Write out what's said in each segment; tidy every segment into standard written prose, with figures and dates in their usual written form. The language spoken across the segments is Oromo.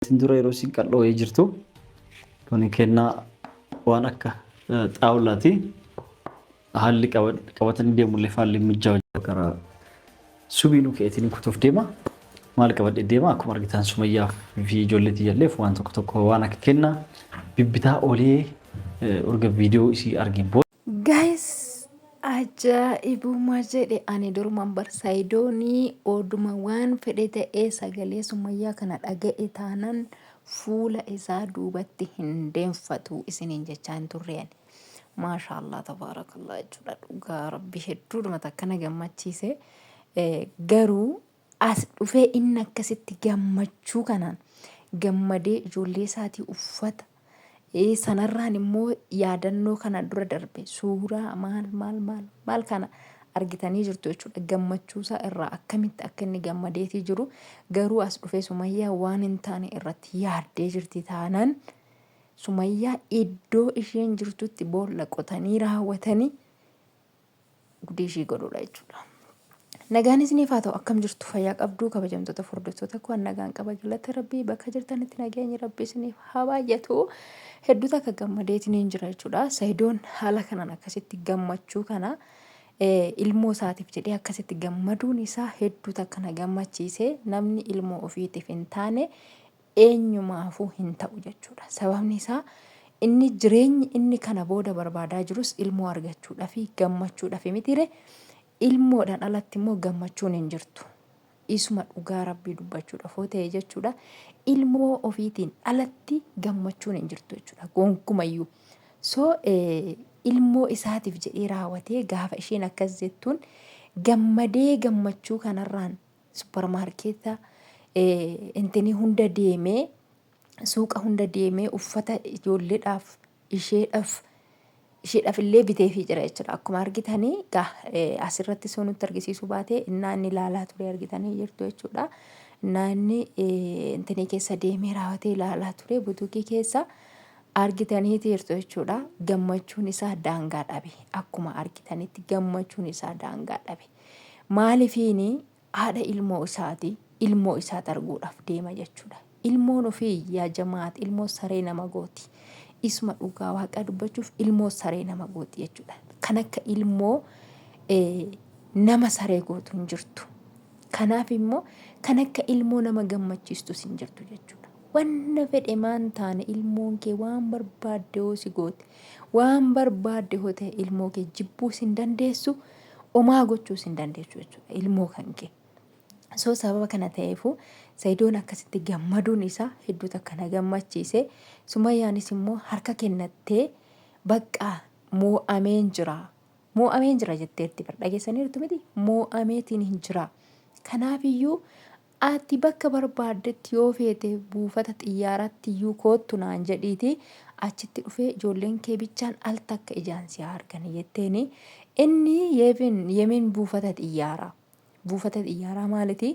Dubartiin dura yeroo isin qal'oo wayii jirtu kuni kennaa waan akka xaawulaati. Haalli qabatanii deemullee faalli mijaa'u karaa subiinuu ka'eetiin kutuuf deema. Maal qabadhee deema akkuma argitan Sumayyaa fi ijoollee tiyyalleef waan tokko tokko waan akka kennaa bibbitaa oolee urga viidiyoo isii argeen booda. Guys ajaa'ibuma jedhe ani duruman bar saayidoonii oduma waan fedhe ta'ee sagalee sumayyaa kana dhaga'e taanan fuula isaa duubatti hin deemfatu isiniin jechaa hin turre ani. Maashaallah tabaarakallah jechuudha dhugaa rabbi hedduudhuma takka na gammachiise garuu as dhufee inni akkasitti gammachuu kanaan gammadee ijoollee isaatii uffata sanarraan immoo yaadannoo kana dura darbe suuraa maal maal maal maal kana argitanii jirtu jechuudha gammachuusaa irraa akkamitti akka inni gammadeetii jiru garuu as dhufee sumayyaa waan hin taane irratti yaaddee jirti taanaan Sumayyaa iddoo isheen jirtutti boolla qotanii raawwatanii gudii ishii godhuudha jechuudha. Nagaan isiniif haa ta'u akkam jirtu fayyaa qabduu kabajamtoota furdottoota koo nagaan qaba galata rabbii bakka jirtanitti nageenyi rabbii isiniif haa baay'atu hedduu takka gammadeetiin hin jira jechuudha. Sayidoon haala kanaan akkasitti gammachuu kana ilmoo isaatiif jedhee akkasitti gammaduun isaa hedduu takka na gammachiise namni ilmoo ofiitiif hin taane eenyumaafuu hin ta'u jechuudha. Sababni isaa inni jireenyi inni kana booda barbaadaa jirus ilmoo argachuudhafi gammachuudhafi mitiire ilmoodhaan alatti immoo gammachuun hin jirtu. Isuma dhugaa rabbii dubbachuudhaaf yoo ta'e jechuudha. Ilmoo ofiitiin alatti gammachuun hin jirtu jechuudha. Gonkumayyuu. So ilmoo isaatiif jedhee raawwatee gaafa isheen akkas jettuun gammadee gammachuu kanarraan supparmaarkeeta intinii hunda deemee suuqa hunda deemee uffata ijoolleedhaaf isheedhaaf isheedhaaf illee biteefii jira jechuudha. Akkuma argitanii gaa asirratti soo nutti argisiisuu baate innaa inni ilaalaa ture argitanii jirtu jechuudha. Innaa inni intinii keessa deemee raawwatee ilaalaa ture butuukii keessa argitaniiti jirtu jechuudha. Gammachuun isaa daangaa dhabe. Akkuma argitanitti gammachuun isaa daangaa dhabe. Maalifiini haadha ilmoo isaati ilmoo isaa targuudhaaf deema jechuudha. Ilmoon ofii yaa jamaat ilmoo saree nama gooti. Isuma dhugaa waaqaa dubbachuuf ilmoo saree nama gooti jechuudha. Kan akka ilmoo nama saree gootu hin jirtu. Kanaaf immoo kan akka ilmoo nama gammachiistus hin jirtu jechuudha. Wanna fedhe maan taane ilmoon kee waan barbaadde hoo si goote waan barbaadde hoo ta'e ilmoo kee jibbuus hin dandeessu omaa gochuus hin dandeessu jechuudha ilmoo kan kee. So sababa kana ta'eefu Sayidoon akkasitti gammaduun isaa hedduu takka na gammachiise. Sumayyaanis immoo harka kennattee bakka moo'ameen jira. Moo'ameen jira jetteerti bar dhageessaniirtu miti moo'ameetiin hin jira. Kanaafiyyuu Ati bakka barbaaddetti yoo feete buufata xiyyaarattiyyuu koottu naan jedhiitii achitti dhufee ijoolleen kee bichaan al takka ijaan si haa argani jetteeni. Inni yemen yemen buufata xiyyaaraa. Buufata xiyyaaraa maaliti?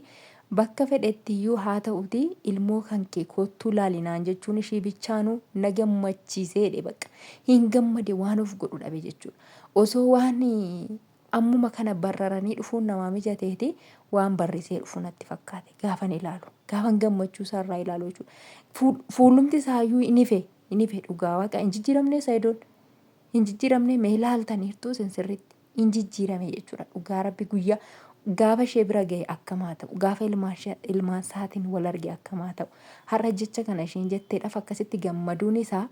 Bakka fedhettiyyuu haa ta'uti ilmoo kan kee koottuu laali naan jechuun ishii bichaanuu na gammachiisee jedhe bakka. Hin gammade waan of godhu dhabe jechuudha. Osoo waan Ammuma kana barraranii dhufuun namaa mijateeti waan barrisee dhufu natti fakkaate gaafan ilaalu gaafan gammachuu isaa irraa ilaalu jechuudha. Fuulumti isaayyuu hin ife hin ife dhugaa waaqa hin jijjiiramnee Sayidoon hin jijjiiramnee mee ilaaltaniirtuu isin sirriitti hin jijjiirame jechuudha dhugaa rabbi guyyaa gaafa ishee bira ga'e akkamaa ta'u gaafa ilmaan isaatiin wal arge akkamaa ta'u har'a jecha kana isheen jetteedhaaf akkasitti gammaduun isaa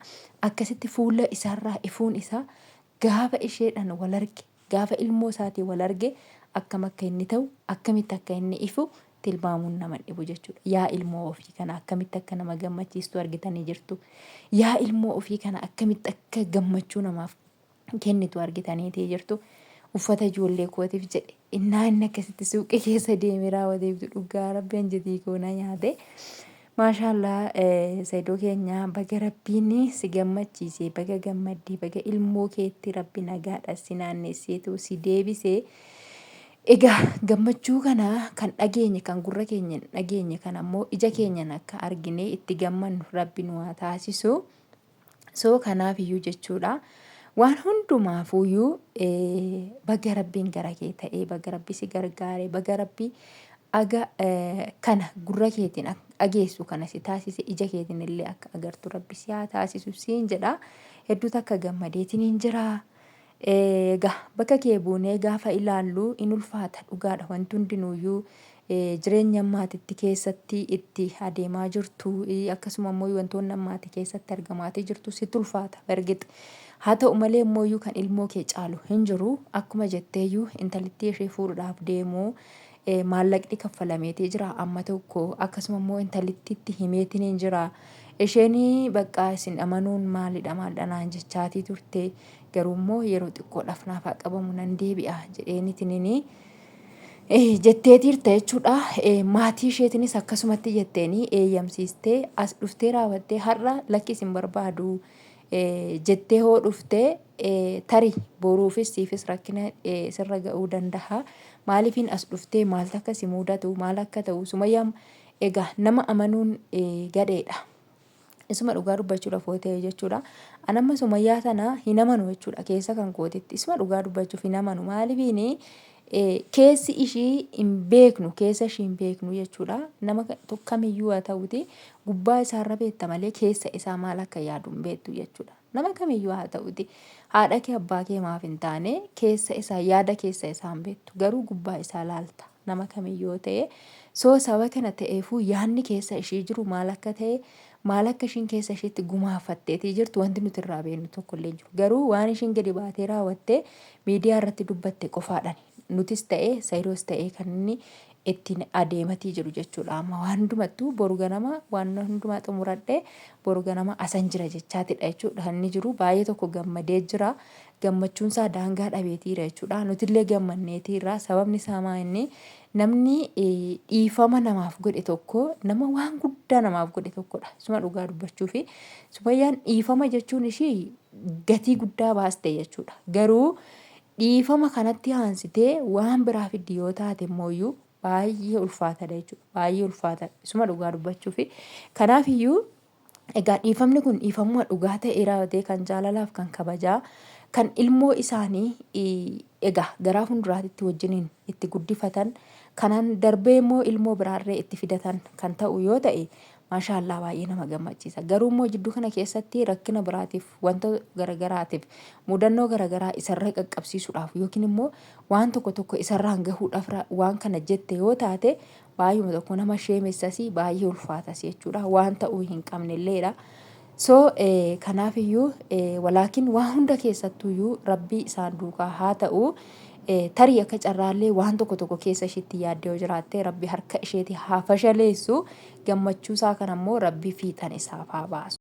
akkasitti fuula isaarraa ifuun isaa Gaafa isheedhaan wal arge, gaafa ilmoo isaatiin wal arge akkam akka inni ta'u, akkamitti akka inni ifu tilmaamuun nama hin dhibu jechuudha. Yaa ilmoo ofii kana akkamitti akka nama gammachiistu argitanii jirtu. Yaa ilmoo ofii kana akkamitti akka gammachuu namaaf kennitu argitaniitii jirtu. Uffata ijoollee kootiif jedhe innaa inni akkasitti suuqii keessa deemee raawwateeftu dhugaa rabbi anjatii koo na nyaate. Maashaallah Saidoo keenya baga rabbiin si gammachiise baga gammadde baga ilmoo keetti rabbi nagaadha si naannesseetu si deebise. Egaa gammachuu kana kan dhageenye kan gurra keenya hin dhageenye kan ammoo ija keenyan akka argine itti gammannu rabbi nu haa taasisu. So kanaaf iyyuu jechuudha waan hundumaafuyyuu baga rabbiin gara kee ta'ee baga rabbi si gargaare baga rabbi aga kana gurra keetiin dhageessu kana si taasise ija keetiin illee akka agartu Rabbi si haa taasisu siin jedha. Hedduu takka gammadeetiniin jira. Egaa bakka kee buunee gaafa ilaallu in ulfaata dhugaadha wanti hundinuuyyuu jireenya ammaatitti keessatti itti adeemaa jirtu akkasuma immoo wantoonni ammaati keessatti argamaatii jirtu sitti ulfaata bargix. Haa ta'u malee immoo kan ilmoo kee caalu hin jiru akkuma jetteeyyuu intalittii ishee fuudhuudhaaf deemu maallaqni kaffalameetii jira amma tokko akkasuma immoo intalittiitti himeetiin jira. Isheen bakka isin amanuun maalidha maalidha naan jechaatii turte garuu immoo yeroo xiqqoodhaaf naaf haa qabamu nan deebi'a jedheenitiniin jetteetiirta jechuudha. Maatii isheetinis akkasumatti jetteenii eeyyamsiistee as dhuftee raawwattee har'a lakki isin barbaadu jettee hoo dhuftee tarii boruufis siifis rakkina sirra ga'uu danda'a. Maaliifin as dhuftee maaltu akka si mudatu maal akka ta'u Sumayyaan egaa nama amanuun gadheedha. Isuma dhugaa dubbachuudhaaf yoo ta'e jechuudha. An amma Sumayyaa tana hin amanu jechuudha keessa kan kootitti. Isuma dhugaa dubbachuuf hin amanu. Maaliifiin keessi ishii hin beeknu keessa ishii hin beeknu jechuudha. Nama kamiyyuu haa ta'uti gubbaa isaarra beekta malee keessa isaa maal akka yaadu hin beektu jechuudha. Nama kamiyyuu haa ta'uti haadha kee abbaa kee maaf hin taane keessa isaa yaada keessa isaa hin beektu garuu gubbaa isaa laalta. Nama kamiyyuu yoo ta'e soo saba kana ta'eefuu yaadni keessa ishii jiru maal akka ta'e maal akka ishiin keessa ishiitti gumaafatteetii jirtu wanti nuti irraa beeknu tokko illee hin jiru. Garuu waan ishiin gadi baatee raawwattee miidiyaa irratti dubbatte qofaadhaan nutis ta'e Sayidoos ta'e kan inni ittiin adeematii jiru jechuudha. Amma waan hundumattuu boru ganama waan hundumaa xumuradhee boru ganama asan jira jechaatidha jechuudha. Kan inni jiru baay'ee tokko gammadee jira. Gammachuun isaa daangaa dhabeetiira jechuudha. Nutillee gammanneetiirra. Sababni isaa maa inni namni dhiifama namaaf godhe tokko nama waan guddaa namaaf godhe tokkodha. Suma dhugaa dubbachuufi Sumayyaan dhiifama jechuun ishii gatii guddaa baaste jechuudha. Garuu dhiifama kanatti aansitee waan biraa fiddi yoo taate immooyyuu baay'ee ulfaatadha jechuudha. Baay'ee ulfaatadha. Suma dhugaa dubbachuufi. Kanaafiyyuu egaa dhiifamni kun dhiifamuma dhugaa ta'ee raawwatee kan jaalalaaf kan kabajaa kan ilmoo isaanii egaa garaa fuulduraatitti wajjiniin itti guddifatan kanaan darbee immoo ilmoo biraarree itti fidatan kan ta'u yoo ta'e maashaallaa baay'ee nama gammachiisa. Garuu immoo jidduu kana keessatti rakkina biraatiif wanta garagaraatiif mudannoo garagaraa isarra qaqqabsiisuudhaaf yookiin immoo waan tokko tokko isarraan gahuudhaaf waan kana jette yoo taate baay'uma tokko nama sheemessasi baay'ee ulfaatas jechuudha waan ta'uu hin qabnelleedha. So kanaaf iyyuu walaakin waa hunda keessattuyyuu rabbii isaan duukaa haa ta'u tarii akka carraallee waan tokko tokko keessa ishiitti yaaddee yoo jiraatte rabbi harka isheeti haa fashaleessu gammachuu isaa kana immoo rabbi fiixan isaaf haa baasu.